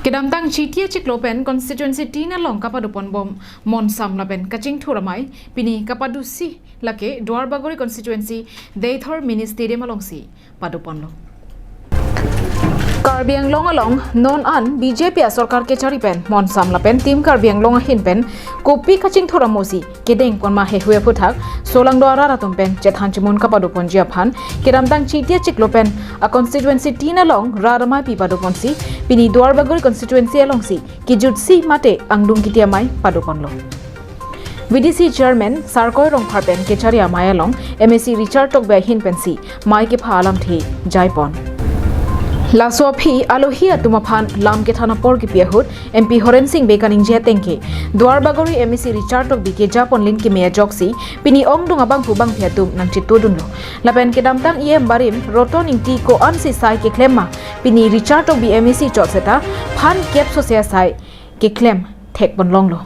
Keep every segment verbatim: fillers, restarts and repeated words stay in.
Kedamtang Chiti achiklo pen constituency tin along kapadoponbom monsam lapen kachingthur amei pini kapadosi lake Duarbagori constituency Deithor Mini Stadium alongsi padoponlo. Karbi Anglong along non an B J P asorkar kechari pen monsam lapen Team Karbi Anglong ahin pen kopi kachingthur amosi kedengpon ma hehui aphuthak solangdo arat atum pen chethan chimun kapadoponji aphan kedamtang Chiti achiklo pen a constituency tin along rat amei pi padoponsi pini Duarbagori constituency alongsi kejutsi mate angdung kiti amei padoponlo. V D C chairman Sarkoi Rongphar pen kechari amei along M A C Richard Tokbi ahin pensi mei kepha alamthe jaipon. Laso aphi alohi atum aphan lam kethan apor kipi ahut M P Horen Sing Bey kaningje ateng ke Duarbagori M A C Richard Tokbi kejapon lin keme ajoksi pini ongdung abangphu bangphi atum nangchitudunlo. Lapen kedamtang E M barim Roton Ingti ko-ansi sai keklem ma pini Richard Tokbi M A C chot seta phan kep sose asai keklem thekpon longlo.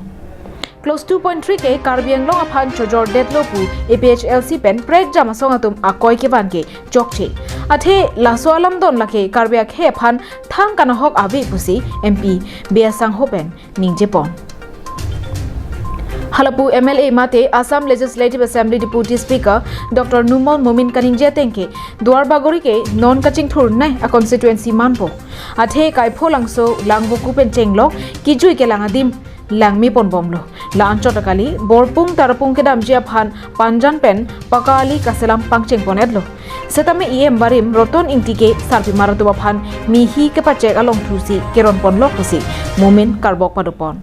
Clause two point three ke Karbi Anglong aphan chojordetlo pu A P H L C pen prekjam asong atum akoi kevan ke chokche. Athe laso alamdon lake Karbi akhei aphan thang kanahok ave pusi M P Bey asangho pen ningjepon. Halapu M L A mate Assam Legislative Assembly Deputy Speaker Doctor Numal Momin kaningje ateng ke Duarbagori ke non kachingthurnei a constituency manpo. Athe Kaipholangso Langvoku pen chenglok kejui kelang adim langmeponbomlo. La-anchot akali Borpung Tarapung kedamji aphan Panjan pen Paka Ali kaselam pangchengponetlo. Setame E M barim Roton Ingti ke sarpimar atum aphan mihi kepachek alongthusi keronponlok pusi Momin karbok padopon.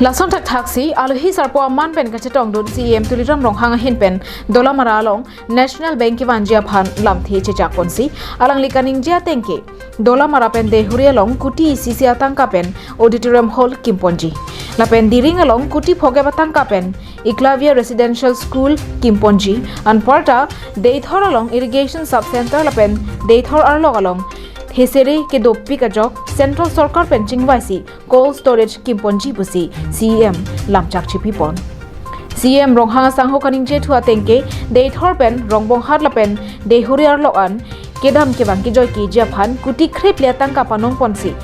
Lason thakthaksi alohi sarpo aman pen kachetongdun C E M Tuliram Ronghang ahin pen Dolamara along National Bank kevanji aphan lamthe chechakponsi alangli kaningje ateng ke Dolamara pen Deihori along kuti isi isi atangka pen auditorium hall kimponji. Lapen Diring along kuti phokep atangka pen Eklavya Residential School kimponji. Anparta Deithor along Irrigation Sub Center lapen Deithor arlok along thesere kedopik ajok Central Sorkar pen chingvaisi cold storage kimponji pusi C E M lamchak chipipon. C E M Ronghang asangho kaningje thu ateng ke Deithor pen Rongbonghat lapen Deihori arlok an kedam kevang kejoi keji aphan kuti kre phli atangka panongponsi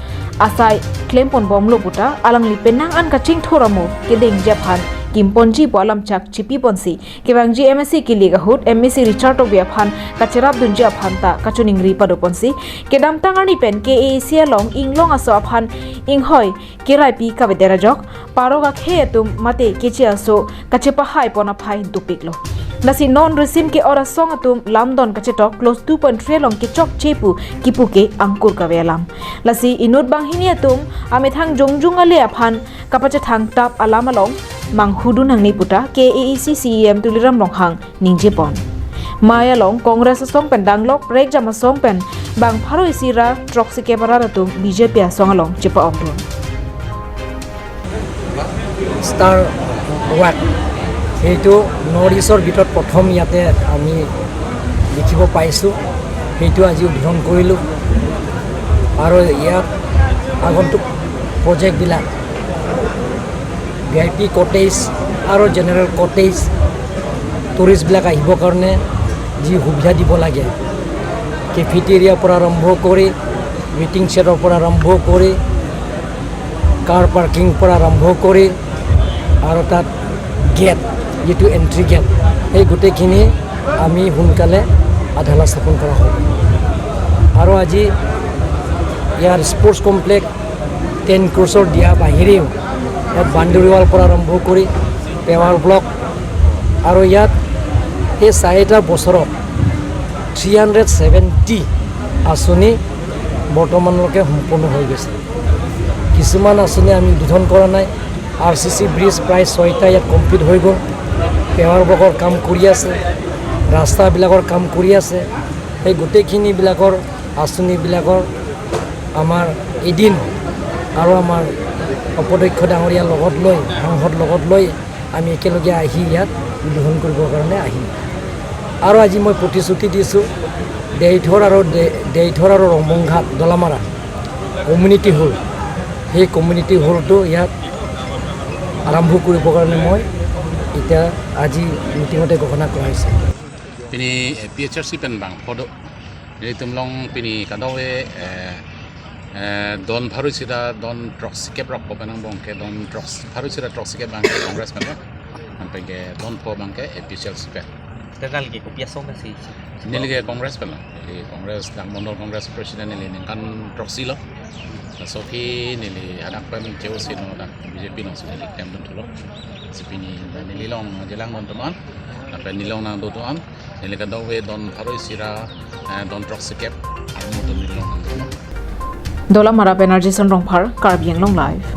asai klemponbomlo puta alangli penang an kachingthur amo kedengji aphan kimponji pu alamchak chipiponsi kevangji M A C kilik ahut M A C Richard Tokbi aphan kacherapdunji aphan ta kachiningri padoponsi kedamtang arni pen K A A C along inglong aso aphan inghoi keraipi kavedet ajok parok akhei atum mate keche aso kachepahaipon aphai dopiklo. Lasi non risim ke-ot asong atum lamdon kachetok clause two point three along kechokche pu kipu ke angkur kave alam. Lasi inut banghini atum amethang jongjung ale aphan kapachethang tap alam along manghudun nangne puta K A A C C E M Tuliram Ronghang ningjepon. Mei along Congress asong pen danglok prekjam asong pen bang pharo isi ra throksi kep arat atum B J P asong along chepa-okdun. Star walk, সেইটো নৰ্থ ইষ্টৰ ভিতৰত প্ৰথম ইয়াতে আমি দেখিব পাইছোঁ। সেইটো আজি উদ্বোধন কৰিলোঁ। আৰু ইয়াত আগন্তুক প্ৰজেক্টবিলাক ভি আই পি কটেজ আৰু জেনেৰেল কটেজ, টুৰিষ্টবিলাক আহিবৰ কাৰণে যি সুবিধা দিব লাগে, কেফেটেৰিয়াৰ পৰা আৰম্ভ কৰি, ৱেটিং শ্বেডৰ পৰা আৰম্ভ কৰি, কাৰ পাৰ্কিং পৰা আৰম্ভ কৰি আৰু তাত গেট, যিটো এণ্ট্ৰি গেট, সেই গোটেইখিনি আমি সোনকালে আধালা স্থাপন কৰা হ'ব। আৰু আজি ইয়াৰ স্পৰ্টছ কমপ্লেক্স টেন ক্ৰ'ৰ্ছৰ দিয়া বাহিৰেও ইয়াত বাউণ্ডেৰী ৱালৰ পৰা আৰম্ভ কৰি পেৱাৰ ব্লক আৰু ইয়াত এই চাৰিটা বছৰত থ্ৰী হাণ্ড্ৰেড ছেভেণ্টি আঁচনি বৰ্তমানলৈকে সম্পূৰ্ণ হৈ গৈছে। কিছুমান আঁচনি আমি উদ্বোধন কৰা নাই। আৰ চি চি ব্ৰিজ প্ৰায় ছয়টা ইয়াত কমপ্লিট হৈ গ'ল। পেৱাৰ ব্লকৰ কাম কৰি আছে, ৰাস্তাবিলাকৰ কাম কৰি আছে। সেই গোটেইখিনিবিলাকৰ আঁচনিবিলাকৰ আমাৰ এদিন আৰু আমাৰ অধ্যক্ষ ডাঙৰীয়া লগত লৈ, সাংসদ লগত লৈ আমি একেলগে আহি ইয়াত উদ্বোধন কৰিবৰ কাৰণে আহিম। আৰু আজি মই প্ৰতিশ্ৰুতি দিছোঁ, দেইথৰ আৰু দে-, দেইথৰ আৰু ৰংবংঘাট দলামাৰা কমিউনিটি হল, সেই কমিউনিটি হলটো ইয়াত আৰম্ভ কৰিবৰ কাৰণে মই এতিয়া আজি মিটিঙতে ঘোষণা কৰা হৈছে। Pini A P H L C pen bang phodo Nelitum along pini kadokave, eh, eh, don pharo isi ra don throksi kep rok ko penang abang ke don throksi pharo isi ra throksi kep abang ke Congress pen lo. Anpen ke don pho abang ke A P H L C pen. Kadal ke kopi asong si? Neli ke Congress pen lo. Neli Congress, dak Mondol Congress President neli ningkan throksi lo. Laso aphi neli hadak pen cheo si no dak B J P along si neli klem dun thulo. Si pini neli along jelang don teman. Anpen neli along nangdo teman. Neli kadokave don pharo isi ra, eh, don throksi kep armu atum neli along nangdo. Dolamara pen Arjison Rongphar, Karbi Anglong Live.